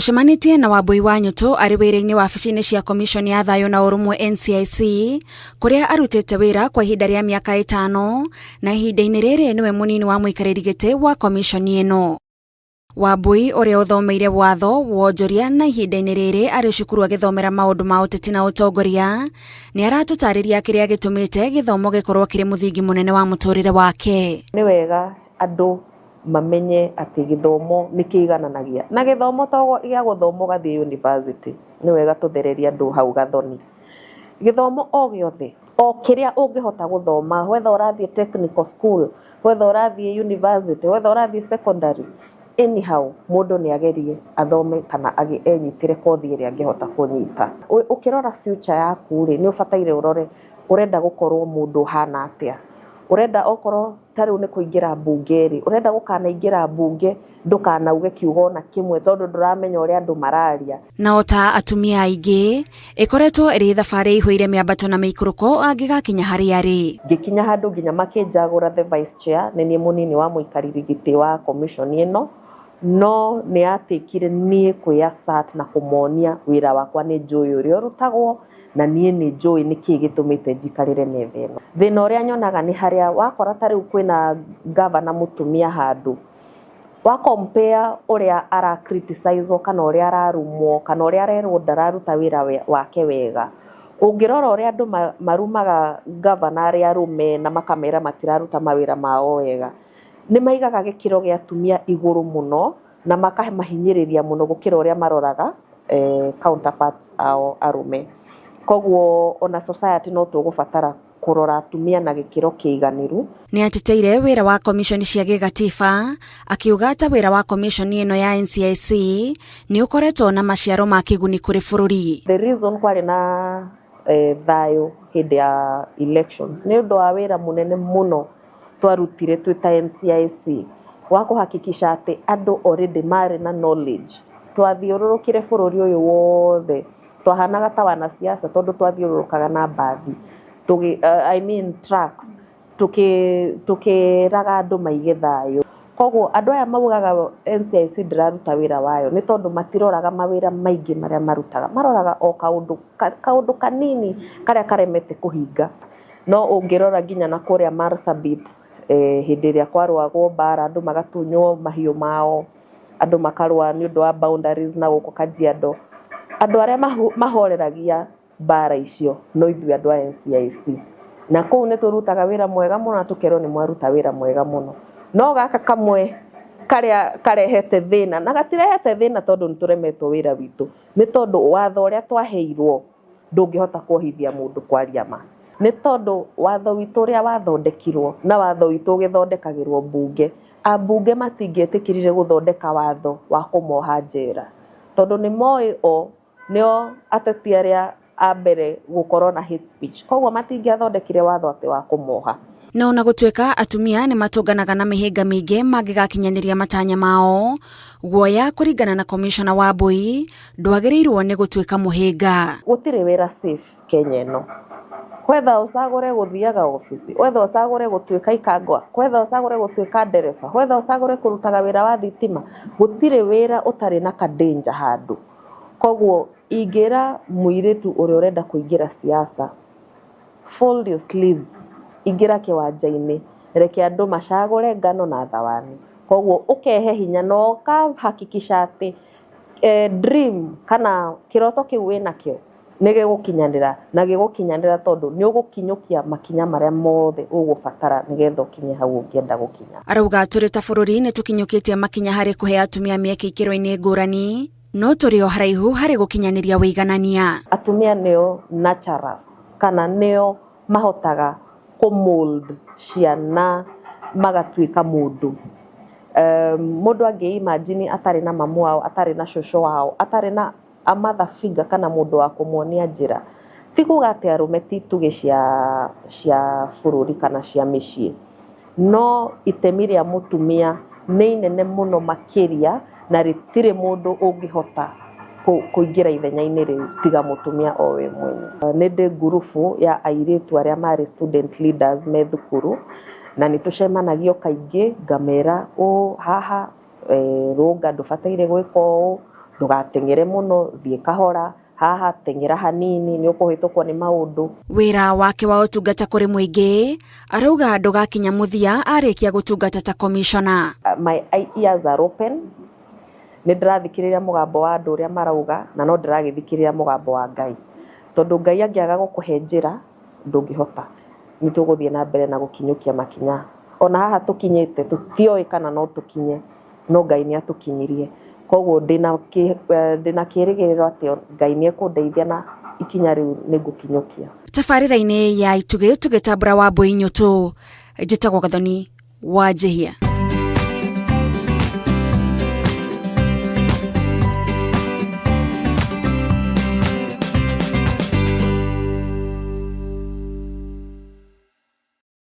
Tũcemanĩtie na Wambui wa Nyũtũ arĩ wĩra-inĩ wabici-inĩ cia Commission ya Thayũ na Ũrũmwe NCIC, kũrĩa arutĩte wĩra kwa ihinda rĩa mĩaka 5, na ihinda-inĩ rĩrĩ nĩwe mũnini wa mũikarĩri gĩtĩ wa commission ĩno. Wambui, ũrĩa ũthomeire watho, wonjoria na ihinda-inĩ rĩrĩ arĩ cukuru agĩthomera maũndũ ma ũteti na ũtongoria, nĩ aratũtarĩria kĩrĩa gĩtũmĩte gĩthomo gĩkorwo kĩrĩ mũthingi mũnene wa mũtũrĩre wake. Nĩ wega andũ mamenye atĩ gĩthomo nĩ kĩigananagia, na gĩthomo to gĩa gũthoma ũgathiĩ university. Nĩ wega tũthererie andũ hau gathoni. Gĩthomo o gĩothe, o kĩrĩa ũngĩhota gũthoma, whether ũrathiĩ technical school, whether ũrathiĩ university, whether ũrathiĩ secondary, anyhow, mũndũ nĩ agerie athome kana enyitĩre kothi ĩrĩa angĩhota kũnyita. Ũkĩrora future yaku rĩ, nĩ ũbataire ũrore ũrenda gũkorwo mũndũ ũhana atĩa. Ũrenda okorwo ta rĩu nĩ kũingĩra mbunge rĩ, ũrenda gũkanaingĩra mbunge ndũkanauge kiugo ona kĩmwe tondũ ndũramenya ũrĩa andũ mararia. Na ota atumia aingĩ, ĩkoretwo ĩrĩ thabarĩ ĩihũire mĩambato na mĩikũrũko angĩgakinya harĩa arĩ. Ngĩkinya handũ nginya makĩnjagũra the vice chair, nĩ niĩ mũnini wa mũikarĩri gĩtĩ wa commission ĩno, no nĩ yatĩkire niĩ kwĩ-assert na kũmonia wĩra wakwa nĩ njũĩ ũrĩa ũrutagwo, na niĩ nĩ njũĩ nĩkĩĩ gĩtũmĩte njikarĩre metha ĩno. Thĩna ũrĩa nyonaga nĩ harĩa wakora ta rĩu kwĩna gavana mũtumia handũ, wa compare ũrĩa ara criticize kana ũrĩa ararumwo kana ũrĩa arerwo ndararuta wĩra wake wega. Ũngĩrora ũrĩa andũ marumaga gavana arĩa arũme na makamera matiraruta mawĩra mao wega, nĩ maigaga gĩkĩro gĩa atumia igũrũ mũno na makamahinyĩrĩria mũno gũkĩra ũrĩa maroraga counterparts ao arũme. Koguo ona society no tũgũbatara kũrora atumia na gĩkĩro kĩiganĩru. Nĩ ateteire wĩra wa komishoni cia gĩgatiba, akiuga ta wĩra wa komishoni ĩno ya NCIC nĩ ũkoretwo na maciaro ma kĩguni kũrĩ bũrũri. The reason kwarĩ na thayũ hĩndĩ ya elections nĩ ũndũ wa wĩra mũnene mũno twarutire twĩ ta NCIC wa kũhakikisha atĩ andũ already marĩ na knowledge. Twathiũrũrũkire bũrũri ũyũ wothe, twahanaga ta wanasiasa tondũ twathiũrũrũkaga na mbathi, I mean trucks, tukĩraga andũ maige thayũ. Koguo andũ aya maugaga NCIC ndĩraruta wĩra wayo nĩ tondũ matiroraga mawĩra maingĩ marĩa marutaga, maroraga o kaũndũ kanini karĩa karemete kũhinga. No ũngĩrora nginya na kũrĩa Marsabit, hĩndĩ ĩrĩa kwarũagwo mbara, andũ magatunywo mahiũ mao, andũ makarũa nĩ ũndũ wa boundaries na gũkũ Kajiado, andũ arĩa mahoreragia mbara icio no ithuĩ andũ a NCIC. Na kũu nĩ tũrutaga wĩra mwega mũno na tũkerwo nĩ mwaruta wĩra mwega mũno. No gaka kamwe karĩa karehete thĩna, na gatirehete thĩna tondũ nĩ tũremetwo wĩra witũ, nĩ tondũ watho ũrĩa twaheirwo ndũngĩhota kuohithia mũndũ kwaria ma. Nĩ tondũ watho witũ ũrĩa wathondekirwo na watho witũ ũgĩthondekagĩrwo mbunge, ambunge matingĩetĩkĩrire gũthondeka watho wa kũmoha njera, tondũ nĩ moĩ o nĩo ateti arĩa a mbere gũkorwo na hate speech, koguo matingĩathondekire watho atĩ wa kũmoha. Na ona gũtuĩka atumia nĩ matũnganaga na mĩhĩnga mĩingĩ mangĩgakinyanĩria matanya mao, guoya kũringana na Commissioner Wambui ndwagĩrĩirwo nĩ gũtuĩka mũhĩnga. Gũtirĩ wĩra safe Kenya ĩno. Whether ũcagũre gũthiaga obici, whether ũcagũre gũtuĩka ikangwa, whether ũcagũre gũtuĩka ndereba, whether ũcagũre kũrutaga wĩra wa thitima, gũtirĩ wĩra ũtarĩ na ka danger handũ. Koguo ingĩra mũirĩtu ũrĩa ũrenda kũingĩra siasa, fold your sleeves, ingĩra kĩwanja-inĩ, reke andũ macagũre ngano na thawani. Koguo ũkehe hinya na ũkahakikisha atĩ dream kana kĩroto kĩu wĩnakĩo nĩ gĩgũkinyanĩra, na gĩgũkinyanĩra tondũ nĩ ũgũkinyũkia makinya marĩa mothe ũgũbatara nĩgetha ũkinye hau ũngĩenda gũkinya. Arauga tũrĩ ta bũrũri nĩ tũkinyũkĩtie makinya harĩ kũhe atumia mĩeke ikĩro-inĩ ngũrani, no tũrĩ o haraihu harĩ gũkinyanĩria wũiganania. Atumia nĩo nurturers, kana nĩo mahotaga kũ-mold ciana magatuĩka mũndũ. Mũndũ angĩ imagine atarĩ na mamu wao, atarĩ na cũcũ wao, atarĩ na a mother figure kana mũndũ wa kũmuonia njĩra. Ti kuga atĩ arũme ti itugĩ cia bũrũri kana cia mĩciĩ, no itemi rĩa mũtumia nĩ inene mũno makĩria, na rĩtirĩ mũndũ ũngĩhota kũingĩra ithenya-inĩ rĩu tiga mũtumia o we mwene. Nĩ ndĩ ngurubu ya airĩtu arĩa marĩ student leaders me thukuru, na nĩ tũcemanagio kaingĩ, ngamera ũũ haha, rũnga ndũbataire gwĩka ũũ, Ndũgateng'ere mũno, thiĩ kahora, haha teng'era hanini, nĩ ũkũhĩtũkwo nĩ maũndũ. Wĩra wake wa ũtungata kũrĩ mũingĩ arauga ndũgakinya mũthia arĩkia gũtungata ta komishona. My ears are open, nĩ ndĩrathikĩrĩria mũgambo wa andũ ũrĩa marauga, na no ndĩragĩthikĩrĩria mũgambo wa Ngai, tondũ Ngai angĩaga gũkũhe njĩra ndũngĩhota. Nĩ tũgũthiĩ na mbere na gũkinyũkia makinya, ona haha tũkinyĩte tũtioĩ kana no tũkinye, no Ngai nĩ atũkinyirie. Koguo ndĩna kĩrĩgĩrĩro atĩ Ngai nĩ ekũndeithia na ikinya rĩu nĩ ngũkinyũkia. Tabarĩra-inĩ ya Itugĩ tũgĩtambũra Wambui Nyũtũ, njĩtagwo Gathoni wa Njihia.